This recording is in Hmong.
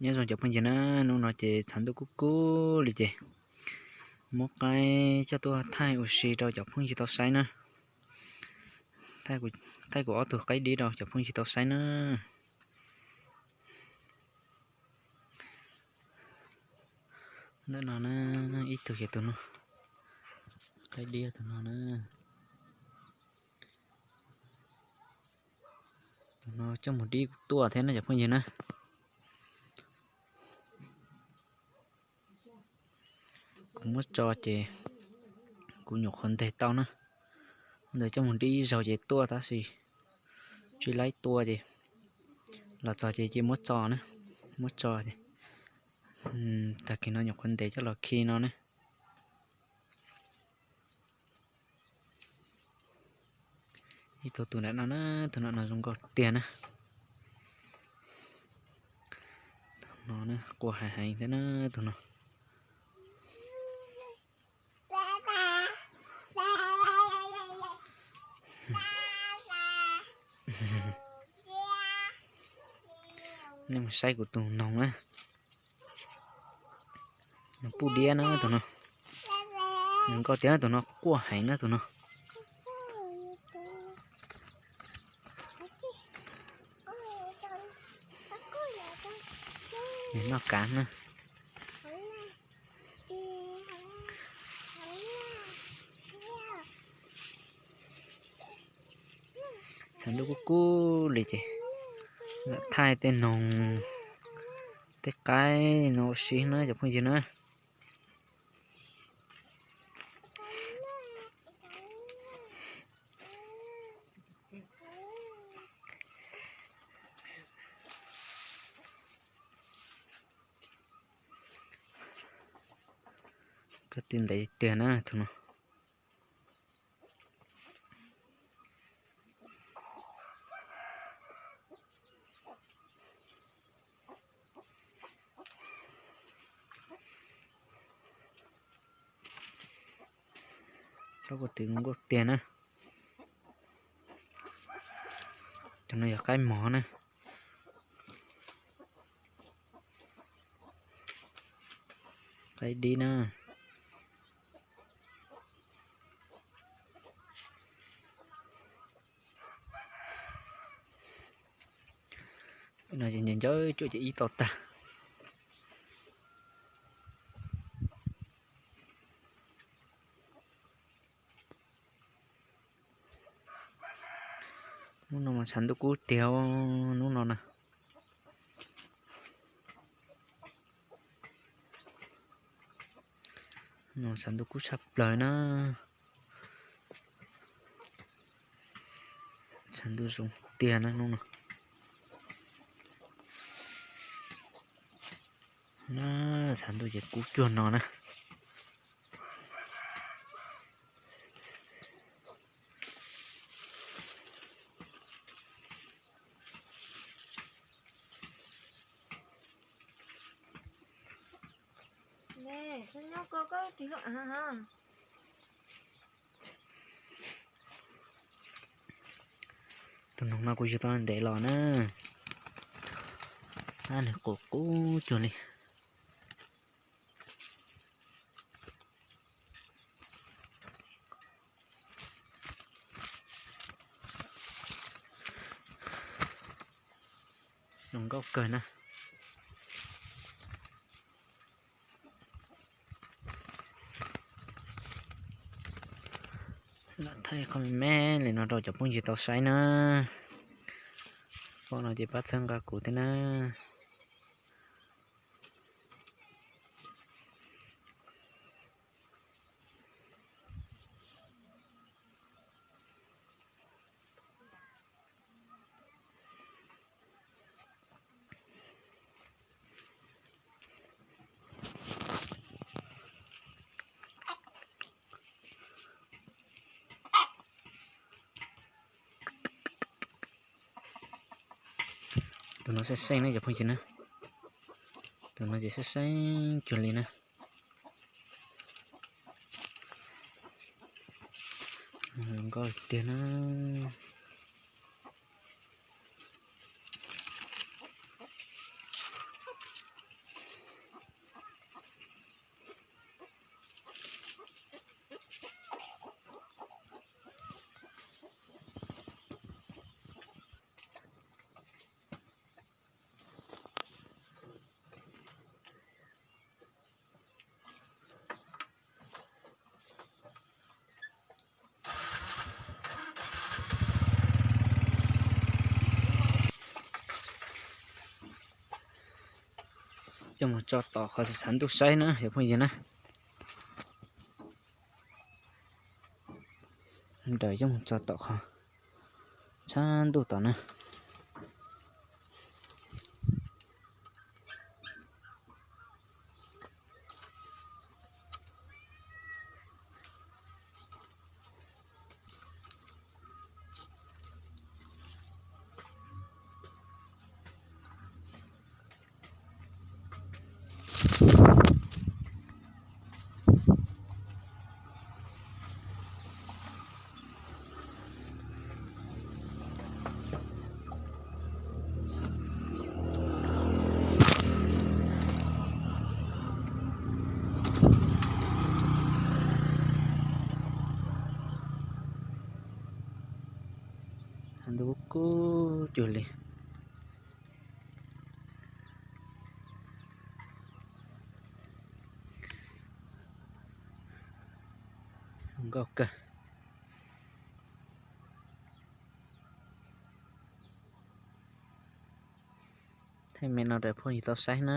Nyob zoo cov phooj ywg na, hnub no ces tshav ntuj kub kub li ces muab qaib coj tuaj thaij ua si rau cov phooj ywg tau saib na. Thaij kuv ob tug qaib dib rau cov phooj ywg tau saib na. Ntawm no na, ib tug ces tus no, qaib dib tus no na. Tus no coj mus dib kuj tuaj thiab na cov phooj ywg na. Kuv muab tso ces kuv nyuam qhuav ntes tau na. Ntawd coj mus dib ib zaug ces tuaj tab sis tsis laib tua ces los txog ces cia muab tso na. Muab tso ces tag kis no nyuam qhuav ntes coj los khi no ne. Ib tug tus nram no na, tus nram no zoo nkauj tiag na. Tus no quaj heev heev thiab na tus no. Nej mus saib kuv tus noog na. Noog puj diab na tus no. Noog nkauj tiag, tus no quaj heev na tus no. Nws noj kav na. Tshav ntuj kub kub li ces lam thaij tej noog tej qaib no ua si na cov phooj ywg na. Koj tw ntev tiag na tus no. Rab quaj twv nkauj tiag na. Cov no yog qaib mos na. Qaib dib na. No ces ncaws ncaws cuaj ces ib tau tag. Hnub no mas tshav ntuj kub tiag hnub no na. Tshav ntuj kub tshaj plaws na. Tshav ntuj zoo tiag na hnub no. Na, tshav ntuj ces kub cuag no na. Tus noog no kuv yug tau ntev los na. Ab, nws qus qub cuag li. Zoo nkauj kawg na. Lam thaij qhov me me li no rau cov phooj ywg tau saib na. Pom no ces pab txhawb nqa kuv thiab na. Tus no xeeb xeeb na cov phooj ywg na. Tus no ces xeeb xeeb cuag li na. Nkauj tiag na. Coj mus tso tom qhov xav xav ntuj saib na cov phooj ywg na. Daws coj mus tso tom qhov tshab ntuj tom na. Ntuj kub cuag li. Nkauj kawg. Thaij me no rau phooj ywg tau saib na.